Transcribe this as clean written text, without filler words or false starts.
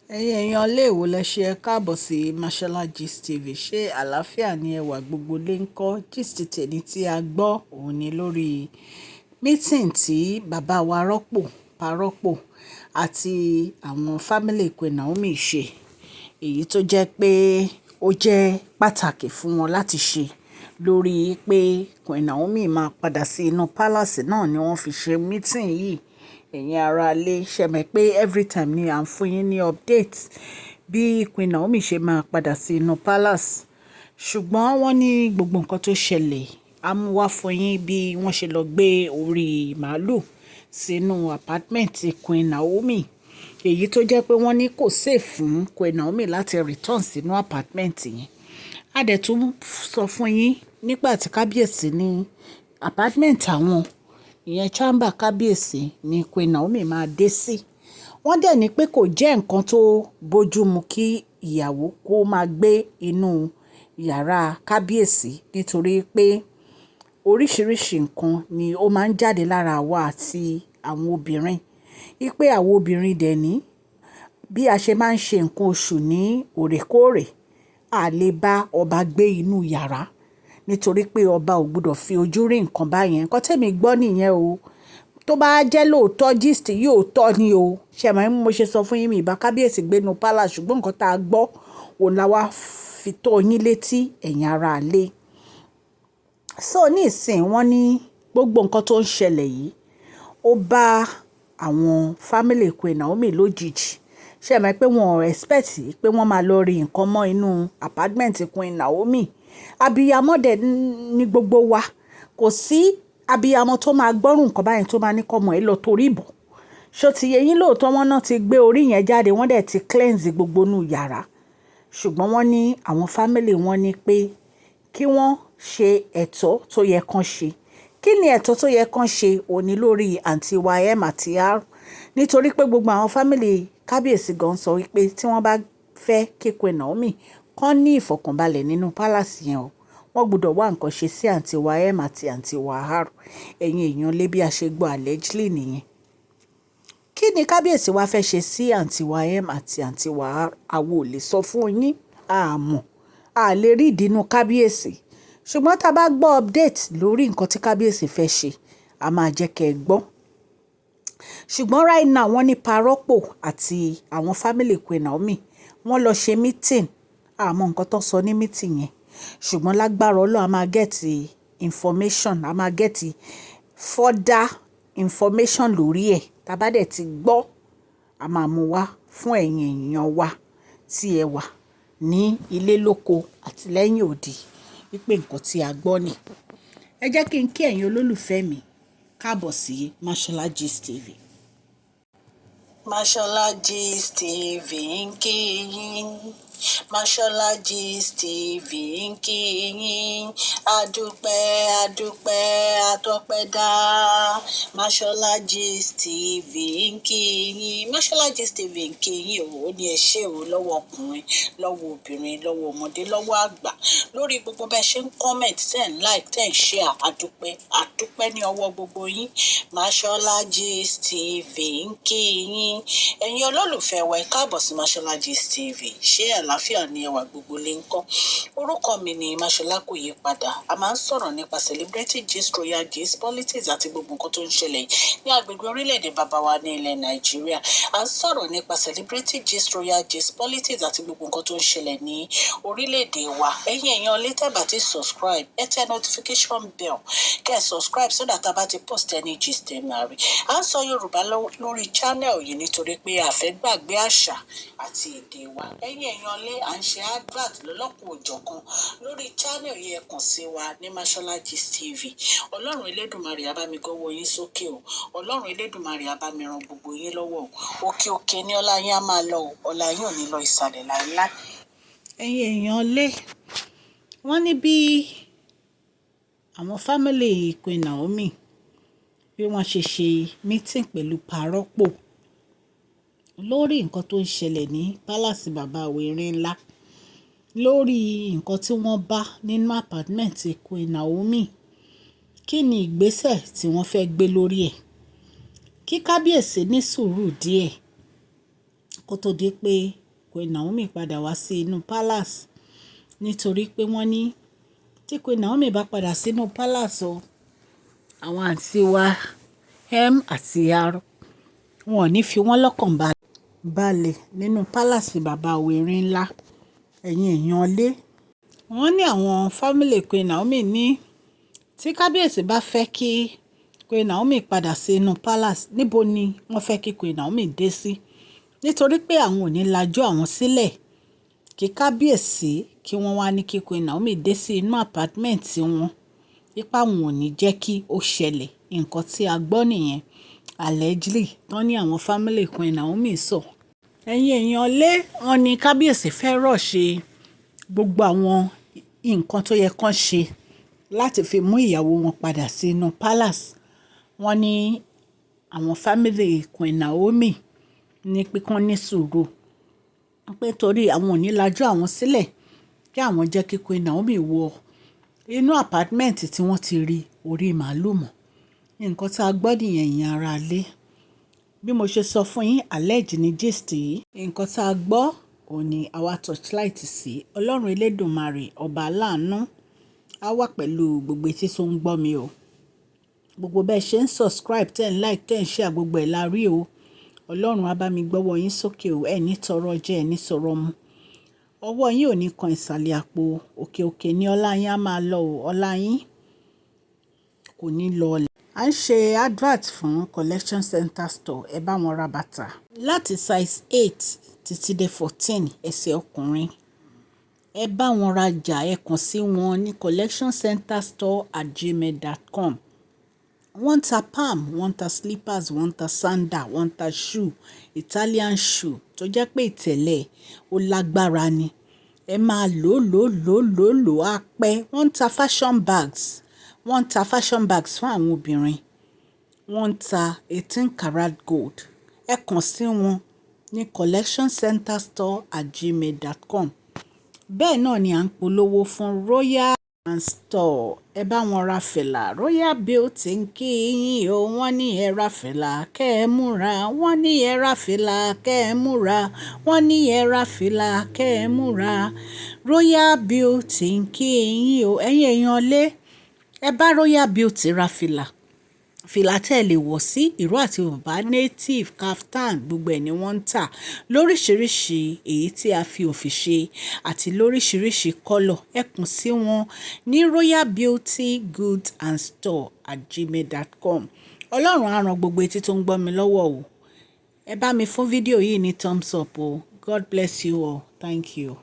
Ẹ̀yin èèyàn ilé wo lẹ ṣe, ẹ káàbọ̀ sí Mashola Gist TV. Ṣé àlàáfíà ni ẹwà gbogbo lè ń kọ́? Gist tèmi tí a gbọ́ òun ni lórí meeting tí bàbá wa Rọ́pò, Parọ́pò àti àwọn family Queen Naomi ṣe. Èyí tó jẹ́ pé ó jẹ́ pàtàkì fún wọn láti ṣe lórí pé Queen Naomi máa padà sí inú palace náà ni wọ́n fi ṣe meeting yìí. Ẹ̀yin ará ilé, ṣẹ mọ̀ pé every time ni à ń fún yín ní update bí Queen Naomi ṣe máa padà sí inú palace. Ṣùgbọ́n wọ́n ní gbogbo nǹkan tó ṣẹlẹ̀, a mú wá fún yín bí wọ́n ṣe lọ gbé orí màálù sínú apartment Queen Naomi. Èyí tó jẹ́ pé wọ́n ní kò safe fún Queen Naomi láti return sínú apartment yẹn. A dẹ̀ tún sọ fún yín nígbà tí kábíyèsí ní apartment àwọn, ìyẹn chamber kábíyèsí ni Queen Naomi máa dé sí. Wọ́n dẹ̀ ní pé kò jẹ́ nǹkan tó bójú mu kí ìyàwó kó máa gbé inú yàrá kábíyèsí, nítorí pé oríṣìíríṣìí nǹkan ni ó máa ń jáde lára àwa àti àwọn obìnrin. Wípé àwọn obìnrin dẹ̀ ní bí a ṣe máa ń ṣe nǹkan oṣù ní òrèkóòrè, a lè bá ọba gbé inú yàrá nítorí pé ọba ò gbọdọ̀ fi ojú rí nǹkan báyẹn. Nǹkan tí èmi gbọ́ nìyẹn o. Tó bá jẹ́ lóòótọ́, gist yìí tọ́ ni o. Ṣé ẹ mọ̀ bí mo ṣe sọ fún yín, mi ò bá kábíyèsí gbé inú palace, ṣùgbọ́n nǹkan tí a gbọ́, òun la wá fi tó yín létí, ẹ̀yin ará ilé. So ní ìsìn, wọ́n ní gbogbo nǹkan tó ń ṣẹlẹ̀ yìí, ó bá àwọn family Queen Naomi lójijì. Ṣé ẹ mọ̀ pé wọ́n ò expect pé wọ́n máa lọ rí nǹkan mọ́ inú apartment Queen Naomi? Abiyamọ dẹ̀ ní gbogbo wa. Kò sí abiyamọ tó máa gbọ́rù nǹkan báyìí tó máa ní kọ́ ọmọ ẹ lọ torí bọ̀. Ṣó ti yé yín? Lóòótọ́ wọ́n náà ti gbé orí yẹn jáde, wọ́n dẹ̀ ti cleanse gbogbo inú yàrá. Ṣùgbọ́n wọ́n ní àwọn family wọn ní pé kí wọ́n ṣe ẹ̀tọ́ tó yẹ kán ṣe. Kí ni ẹ̀tọ́ tó yẹ kán ṣe? Òní lórí àǹtí wa M àti R. Nítorí pé gbogbo àwọn family kábíyèsí gan sọ wípé tí wọ́n bá fẹ́ kí Queen Naomi kán ní ìfọ̀kànbalẹ̀ nínú palace yẹn o, wọ́n gbọdọ̀ wá nǹkan ṣe sí àǹtí wa M àti àǹtí wa R. Ẹ̀yin èèyàn lé, bí a ṣe gbọ́ allegedly nìyẹn. Kí ni kábíyèsí wa fẹ́ ṣe sí àǹtí wa M àti àǹtí wa R? Àwa ò lè sọ fún yín, a mọ̀, a lè rí ìdínú kábíyèsí. Ṣùgbọ́n tí a bá gbọ́ update lórí nǹkan tí kábíyèsí fẹ́ ṣe, a máa jẹ́ kí ẹ gbọ́. Ṣùgbọ́n right now, wọ́n ní Parọ́pò àti àwọn family Queen Naomi, wọ́n lọ ṣe meeting. A mọ nǹkan tó sọ ní meeting yẹn. Ṣùgbọ́n lágbára Ọlọ́run, a máa get information, a máa get further information lórí ẹ̀. Tí a bá dẹ̀ ti gbọ́, a máa mú wá fún ẹ̀yin èèyàn wa tí ẹ wà ní ilé lóko àti lẹ́yìn odi wípé nǹkan tí a gbọ́ ni. Ẹ jẹ́ kí n kí ẹ̀yin olólùfẹ́ mi káàbọ̀ sí Mashola Gist TV. Mashola Gist TV ń kí yín. Mashola Gist TV ń kí yín. Adúpẹ́, adúpẹ́, atọ́pẹ́dá. Mashola Gist TV ń kí yín. Mashola Gist TV ń kí yín o. Ó ní ẹ ṣé o, lọ́wọ́ ọkùnrin, lọ́wọ́ obìnrin, lọ́wọ́ ọmọdé, lọ́wọ́ àgbà, lórí gbogbo bẹ́ẹ̀ ṣe ń comment, ten like, 10 share. Adúpẹ́, adúpẹ́ ní ọwọ́ gbogbo yín. Mashola Gist TV ń kí yín. Ẹ̀yin olólùfẹ́ wa, ẹ káàbọ̀ sí Mashola Gist TV. Ṣé àlàáfíà ni ẹwà, gbogbo lè ń kọ́? Orúkọ mi ni Mashola, kò yí padà. A máa ń sọ̀rọ̀ nípa celebrity gist, royal gist, politics àti gbogbo nǹkan tó ń ṣẹlẹ̀ ní agbègbè orílẹ̀-èdè bàbá wa ní ilẹ̀ Nàìjíríà. A ń sọ̀rọ̀ nípa celebrity gist, royal gist, politics àti gbogbo nǹkan tó ń ṣẹlẹ̀ ní orílẹ̀-èdè wa. Ẹ̀yin èèyàn lè tẹ́ bá ti subscribe, ẹ tẹ notification bell, kẹ́ ẹ subscribe so that a bá ti post any gist, ẹ máa rí. À ń sọ Yorùbá lórí channel yìí nítorí pé a fẹ́ gbàgbé àṣà àti èdè wa. Ẹ̀yin èèyàn lé, à ń ṣe advert lọ́lọ́kan òjọ̀kan lórí channel yìí. Ẹ kàn sí wa ní Mashola Gist TV. Ọlọ́run Elédùmarè á bá mi gọ́wọ́ yín sókè o. Ọlọ́run Elédùmarè á bá mi ran gbogbo yín lọ́wọ́ o. Òkè òkè ní ọlá yín á máa lọ o. Ọlá yín ò ní lọ ìsàlẹ̀ láéláé. Ẹ̀yin èèyàn lé, wọ́n ní bí àwọn family Queen Naomi, bí wọ́n ṣe ṣe meeting pẹ̀lú Parọ́pò lórí nǹkan tó ń ṣẹlẹ̀ ní palace bàbá Erin ńlá, lórí nǹkan tí wọ́n bá nínú apartment Queen Naomi. Kí ni ìgbésẹ̀ tí wọ́n fẹ́ gbé lórí ẹ̀? Kí kábíyèsí ní sùúrù díẹ̀. Kó tó di pé Queen Naomi padà wá sí inú palace. Nítorí pé wọ́n ní tí Queen Naomi bá padà sínú palace o, àwọn àǹtí wa M àti R, wọn ò ní fi wọ́n lọ́kàn balẹ̀ nínú palace bàbá wèrè ńlá. Ẹ̀yin èèyàn lé. Wọ́n ní àwọn family Queen Naomi ní tí kábíyèsí bá fẹ́ kí Queen Naomi padà sí inú palace, níbo ni wọ́n fẹ́ kí Queen Naomi dé sí? Nítorí pé àwọn ò ní lajú àwọn sílẹ̀ kí kábíyèsí kí wọ́n wá ní kí Queen Naomi dé sí inú apartment wọn. Ipá wọn ò ní jẹ́ kí ó ṣẹlẹ̀. Nǹkan tí a gbọ́ nìyẹn, allegedly, tán ní àwọn family Queen Naomi sọ. Ẹ̀yin èèyàn lé, wọ́n ní kábíyèsí fẹ́ rush gbogbo àwọn nǹkan tó yẹ kán ṣe láti fi mú ìyàwó wọn padà sí inú palace. Wọ́n ní àwọn family Queen Naomi ní pé kán ní sùúrù, pé torí àwọn ò ní lajú àwọn sílẹ̀ kí àwọn jẹ́ kí Queen Naomi wọ inú apartment tí wọ́n ti rí orí màálù mọ́. Nǹkan tí a gbọ́ nìyẹn, ẹ̀yin ará ilé. Bí mo ṣe sọ fún yín, allege ní gist yìí. Nǹkan tí a gbọ́ òun ní àwa torchlight sí. Ọlọ́run elédùmarè, ọba aláàánú, á wà pẹ̀lú gbogbo etí tó ń gbọ́ mi o. Gbogbo bẹ́ẹ̀ ṣe ń subscribe, ten like, ten share, gbogbo ẹ̀ la rí o. Ọlọ́run á bá mi gbọ́wọ́ yín sókè o. Ẹ ní tọrọ jẹ, ẹ ní tọrọ mu. Ọwọ́ yín ò ní kan ìsàlẹ̀ àpò. Òkè òkè ní ọlá yín á máa lọ o. Ọlá yín kò ní lọlẹ̀. À ń ṣe advert fún Collection Center Store. Ẹ bá wọn ra bàtà láti size 8 títí dé 14, ẹsẹ̀ ọkùnrin. Ẹ bá wọn rajà, ẹ kàn sí wọn ní collectioncenterstore@gmail.com. Wọ́n ń ta palm, wọ́n ń ta slippers, wọ́n ń ta sandal, wọ́n ń ta shoe, Italian shoe tó jẹ́ pé ìtẹ̀lẹ̀ ó lágbára ni. Ẹ máa lò lò lò lò lò á pẹ́. Wọ́n ń ta fashion bags, wọ́n ń ta fashion bags fún àwọn obìnrin. Wọ́n ń ta 18 karat gold. Ẹ kàn sí wọn ní collectioncenterstore@gmail.com. Bẹ́ẹ̀ náà ni à ń polówó fún Royal and Store. Ẹ bá wọn ra fìlà. Royal Beauty ń kí yín o. Wọ́n ní ẹ ra fìlà kẹ́ ẹ múra. Wọ́n ní ẹ ra fìlà kẹ́ ẹ múra. Wọ́n ní ẹ ra fìlà kẹ́ ẹ múra. Royal Beauty ń kí yín o. Ẹ̀yin èèyàn lé, ẹ bá Royal Beauty ra fìlà. Fìlà tí ẹ lè wọ̀ sí ìró àti bùbá, native, kaftan, gbogbo ẹ̀ ni wọ́n ń tà lóríṣiríṣi, èyí tí a fi òfì ṣe àti lóríṣiríṣi colour. Ẹ kàn sí wọn ní Royal Beauty Goods and Store@gmail.com. Ọlọ́run á ran gbogbo etí tó ń gbọ́ mi lọ́wọ́ o. Ẹ bá mi fún fídíò yìí ní thumbs up o. God bless you all. Thank you.